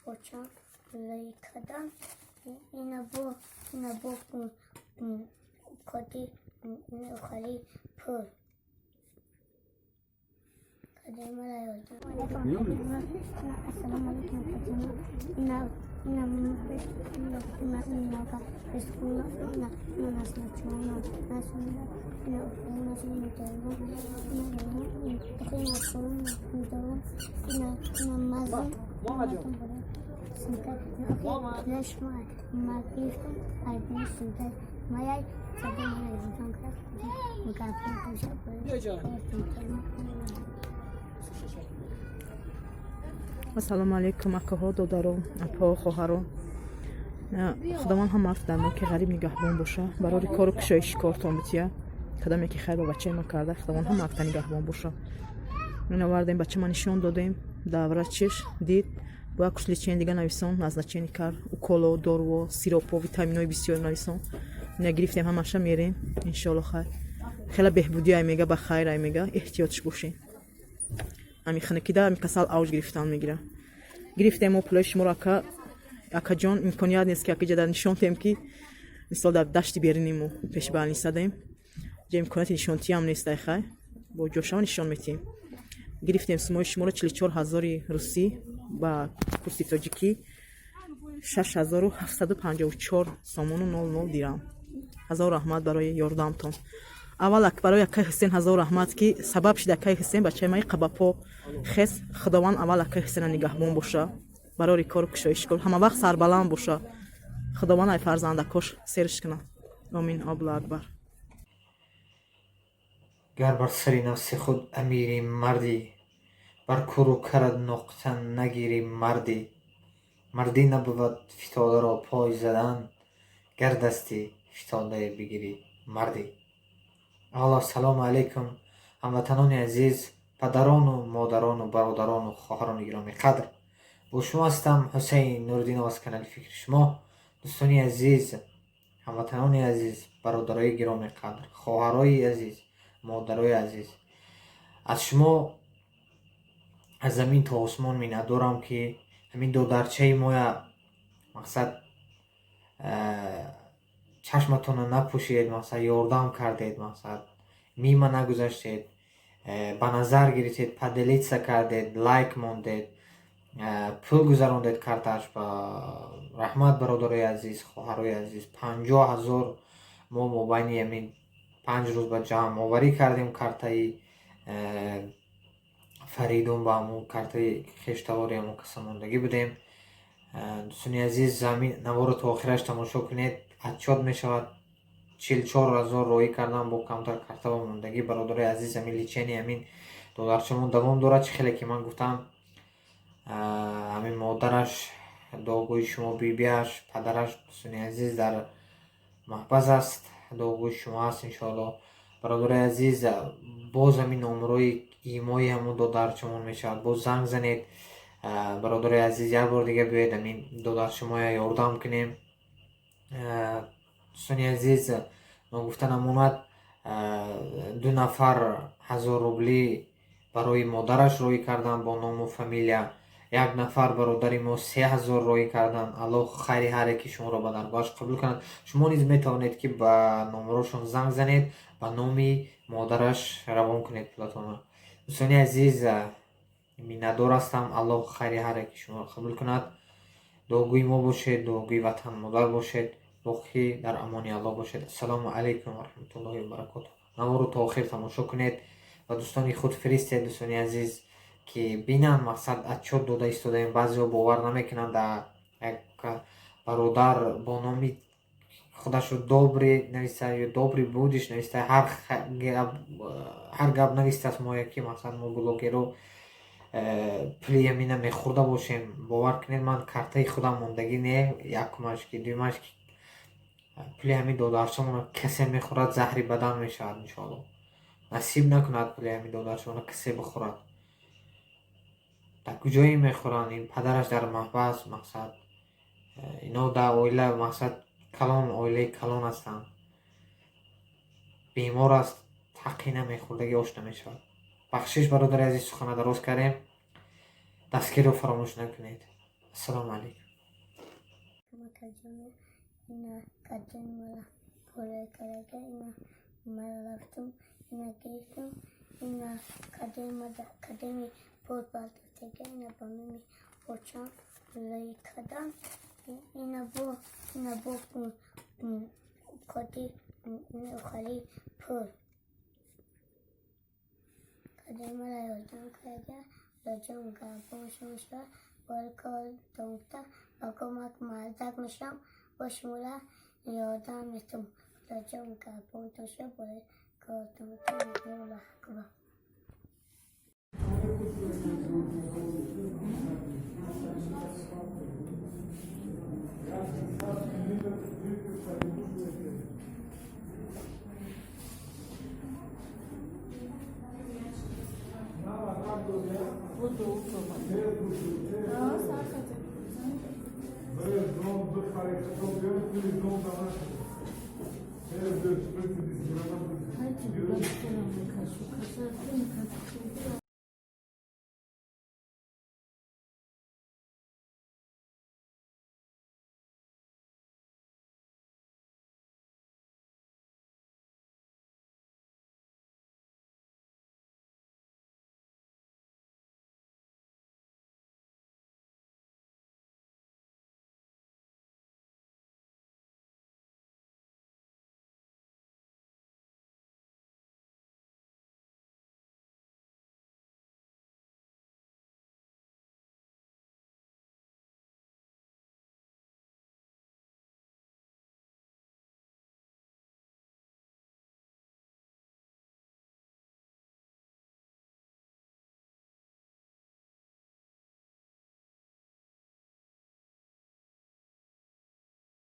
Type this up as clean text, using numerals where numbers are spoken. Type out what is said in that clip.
Боча кардам. Ина бо, ина бо коди хали пул. Ассалому алайкум. Ина ина ина ина ина ина насначона насуна ина ина ина ина маза ма гирифтам сумка маяй. Ассалому алайкум, акаҳо, додаро, апаҳо, хоҳаро. Худованд ҳама дар мо ки ғариб нигаҳбон боша, барори кору кушоиши кортон бития. Кадаме ки хайр ба бачаи ма карда, худованд ҳама афта нигаҳбон боша. Ин овардем, бача ма нишон додем, даврачиш дид, бояд курс лечения дига нависон, назначение кард, уколо, доруо, сиропо, витаминои бисёр нависон. Ина гирифтем, ҳамаша мерем, иншоалло. Хайр, хела беҳбудӣ ай мега, ба хайр ай мега. Эҳтиётш бошем, ами ханакида ами касал авҷ гирифтан мегира. Гирифтем мо пулои шуморо, ака, акаҷон. Имконият нест, ки акиҷа дар нишон тем, ки мисол дар дашти беринимо пеши больница дем, ҷа имконияти нишонтиам нест. Ай хай, бо ҷошава нишон метиҳем. Гирифтем сумои шуморо, 44 000-и русӣ, ба курси тоҷикӣ 6754 сомону 00 дирам. Ҳазор раҳмат барои ёрдамтон. Аввал барои акаи Ҳусен ҳазор раҳмат, ки сабаб шид акаи Ҳусен бачаи маи қабапо хес. Худованд аввал акаи Ҳусена нигаҳбон боша, барори кору кушоиши кор ҳама вақт сарбаланд боша. Худованд ай фарзандакош серш кунад. Омин, Аллоҳу акбар. Гар бар сари нафси худ амирӣ, мардӣ, бар куру карат нуқта нагирӣ, мардӣ. Мардӣ набувад фитодаро пой задан, гар дасти фитодае бигирӣ, мардӣ. Аввало, ассалому алайкум, ҳамватанони азиз, падарону модарону бародарону хоҳарони гиромиқадр. Бо шумо ҳастам, Ҳусейн Нуриддинов, аз канали «Фикри шумо». Дӯстони азиз, ҳамватанони азиз, бародарои гиромиқадр, хоҳарои азиз, модарои азиз, аз шумо аз замин то осмон миннатдорам, ки ҳамин додарчаи моя, мақсад, чашматонро напӯшидед, мақсад, ёрдам кардед, мақсад, мимо нагузаштед, ба назар гирифтед, поделиться кардед, лайк мондед, пул гузарондед карташ ба. Раҳмат, бародарои азиз, хоҳарои азиз. 50 000 мо мобайни ҳамин 5 рӯз ба ҷамъоварӣ кардем. Картаи Фаридун ба ҳамун картаи хештавори ҳамун каса мондагӣ будем. Дӯстони азиз, ҳамин наворо то охираш тамошо кунед, отчёт мешавад. 44 000 роҳӣ кардам, бо камтар картава мондагӣ. Бародарои азиз, ҳамин лечение ҳамин додарчамон давом дорад. Чӣ хеле ки ман гуфтам, ҳамин модараш, дуогӯи шумо, бибиаш, падараш, дӯстони азиз, дар маҳбас аст, дуогӯи шумо аст, иншоалло. Бародарои азиз, боз ҳамин номерои имои ҳамун додарчамон мешавад, боз занг занед. Бародарои азиз, як бор дига биёед, ҳамин додарчамоя ёрдам кунем. Дӯстони азиз, ногуфта намонад, ду нафар 1000 рублӣ барои модараш роҳӣ карданд бо ному фамилия, як нафар бародари мо 3000 роҳӣ карданд. Аллоҳ хайри ҳар яки шуморо ба даргоҳаш қабул кунад. Шумо низ метавонед, ки ба номерошон занг занед, ба номи модараш равон кунед пулатонро. Дӯстони азиз, миннатдор ҳастам. Аллоҳ хайри ҳар яки шуморо қабул кунад. Дуогӯи мо бошед, дуогӯи ватан модар бошед. Боқӣ дар амони Аллоҳ бошед. Ассалому алайкум ва раҳматуллоҳи ва баракотуҳ. Наворо то охир тамошо кунед ва дӯстони худ фиристед, дӯстони азиз, ки бинанд, мақсад, отчёт дода истодаем. Баъзеҳо бовар намекунанд. Як бародар бо номи худашро Добрый нависта ё Добрый будиш нависта, ҳар гап навистааст. Мо яки, мақсад, мо блогеро пули ҳамина мехӯрда бошем. Бовар кунед, ман картаи худам мондагӣ не, якумаш ки, дуюмаш ки, пули ҳамин додарчамонро касе мехӯрад, заҳри бадан мешавад, иншоалло. Насиб накунад пули ҳамин додарчамонро касе бихӯрад. Дар куҷое мехӯранд? Ин падараш дар маҳбас, мақсад, ино дар оила, мақсад, калон, оилаи калон ҳастанд. Бемор аст, ҳаққи намехӯрдагӣ ош намешавад. Бахшиш, бародари азиз, сухана дароз кардем. Дастгириро фаромӯш накунед. Ассалому алайкум. Ина кадои мара пулой карага, ина мара рафтум, ина гирифтум, ина кадои мада кадоми пул бардоштага, ина ба номи очам пулой кардам, ина бо коди охари пул кадои мара ёрдам карага, лоҷон гапоншон шуда бори кор донта ба кӯмак мардак мешавам, бо шуморо ёрдам метум. Худоҷон, гапонтон шуда бори кор донта. Аллоҳ акбар.